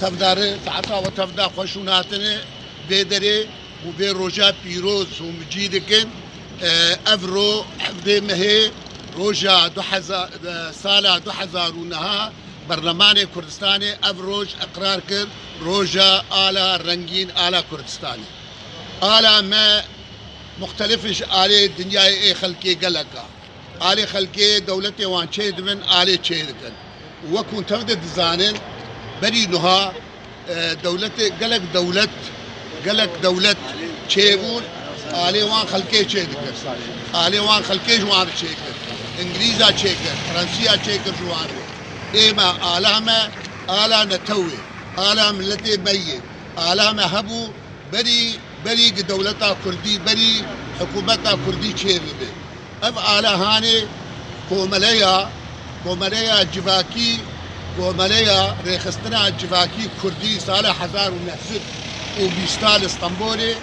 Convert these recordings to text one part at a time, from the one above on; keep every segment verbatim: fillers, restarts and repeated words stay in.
Tevdarê, saeta we tevda xweş û hatine vê derê û vê roja pîroz û micî dikin. E, ev ro, hevdê mehê, roja du hezar, e, sala du hezar û neha Berlemanê Kurdistanê ev roj iqrar kir, roja ala rengîn, ala Kurdistanê. Ala me muxtelif e ji alê dinyayê, ê xelkê gelek a. Alê xelkê dewletê wan çê dibin, alê çê dikin. Û wek hûn tev de dizanin, berî nuha, e, dewletê, gelek dewlet, gelek dewlet çêbûn, alê wan xelkê çê dikir. Alê wan xelkê ji wan re çêkir. Îngilîza çêkir, Fransiya çêkir ji wan re. Ê me, ala me, ala netewê, ala miletê me yê. Ala me hebû, berî, berî gi dewleta Kurdî, berî hikûmeta Kurdî çê bibe. Ev ala hanê komeleya, komeleya civakî, komeleya rêxistina civakî Kurdî sala hezar û neh sed û bîsta li Stenbolê,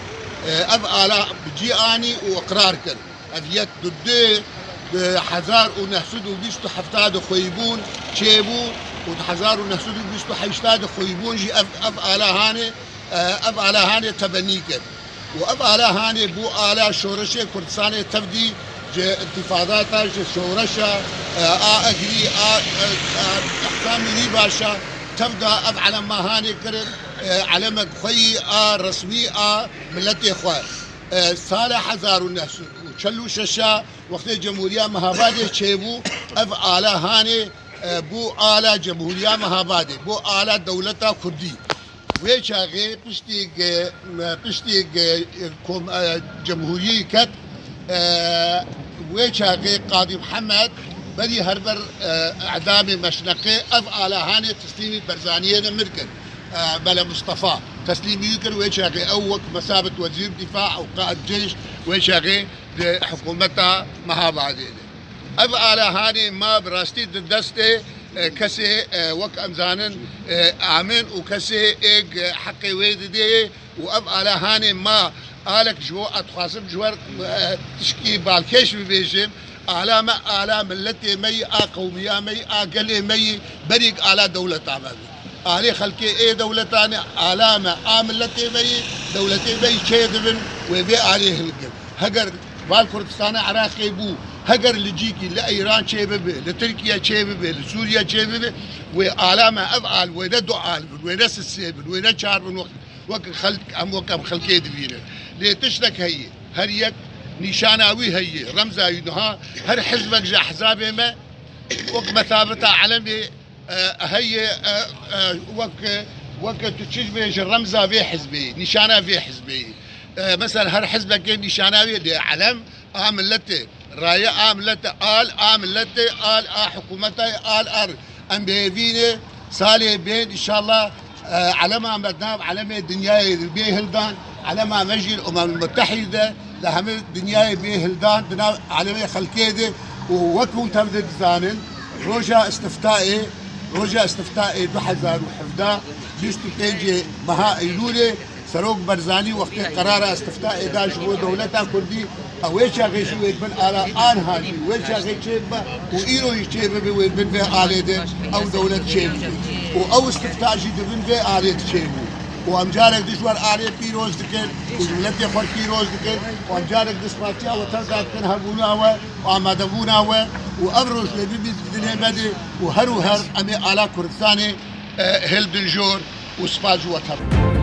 e, ev ala bi cî anî û iqrar kir. Ev yek, du, du, di hezar û neh sed û bîst û hefta de xweyîbûn çêbû û di hezar û neh sed û bîst û heşta de xweyîbûn jî ev, ev ala hanê, e, ev ala hanê tebenî kir. Û ev ala hanê bû ala şoreşê Kurdistanê tevdî ji întîfadata, ji şoreşa, e, a Egirî, a, e, a Ehsamî Rîbaşa tevda ev elema hanê kirin, e, elemek xwe yî a resmî a miletê xwe. E, sala hezar û neh sed û çel û şeş a wextê Cemhuriya Mehabadê çêbû, ev ala hanê, e, bû ala Cemhuriya Mehabadê, bû ala dewleta Kurdî. Wê çaxê piştî ge-, piştî ge-, kom-, e, Cemhuriyê ket, e, wê çaxê Qadî Mihemed berî her ber, e, edamê Meşneqê ev ala hanê teslîmî Berzaniyê ne mir kir. E, Mele Mustafa teslîmî wî kir, wê çaxê ew wek mesabet wezîr difa û qaid ceyş wê çaxê di hikûmeta Mehabadê de. Ev ala hanê ma bi rastî di destê, e, kesê, e, wek em zanin, e, amin û kesê êg heqê wê didê û ev ala hanê ma alek ji bo ez dixwazim ji wer, e, tişkî balkêş bibêjim. Ala me, ala miletê me yî, a qewmiya me yî, a gelê me yî, berîk ala dewleta me bî. Alê xelkê ê dewletan e, ala me, a miletê me yî, dewletê me yî çê dibin, wê vê alê hilgin. Heger val Kurdistana Iraqê bû, heger li cîkî li Îran çê bibe, li Tirkiye çê bibe, li Sûriye çê bibe, wê ala me ev al, wê ne du al bin, wê ne sisê bin, wê ne çar bin, wek, wek xelk, em wek em xelkê dibînin. Lê tiştek heye, her yek nîşana wî heye, remza wî niha, her hizbek ji ehzabê me, wek mesabeta elemê, e, heye, e, e, wek, wek tu çi bêjî, remza vê hizbê, nîşana vê hizbê. E, mesela her hizbekê nîşana wê lê elem a milletê, raye a milletê, al a milletê, al a hikûmetê, al a, em bi hêvî ne salê bên înşallah, e, elema me di nav elemê dinyayê de bê hildan, elema me jî li Umemul Mutehîde, li hemî dinyayê bê hildan di nav elemê xelkê de û wek hûn tev de dizanin, roja îstiftaê, roja îstiftaê du hezar û hevdeh, bîst û pêncê meha Eylûlê, Serok Barzanî wextê qerara îstiftaê da ji bo dewleta Kurdî, ew wê çaxê jî wê bin ala anha jî, wê çaxê çê bibe û îro jî çê bibe wê bin vê alê de ew dewlet çê bibe. Û ew îstifta jî di bin vê alê de çê bû. Û em carek di ji wer alê pîroz dikin û ji miletê xwe pîroz dikin û em carek di spasiya we tevda dikin hebûna we û amadebûna we û ev roj wê bibî di dilê me de û her û her em ê ala Kurdistanê, e, hildin jor û spas ji we tevin.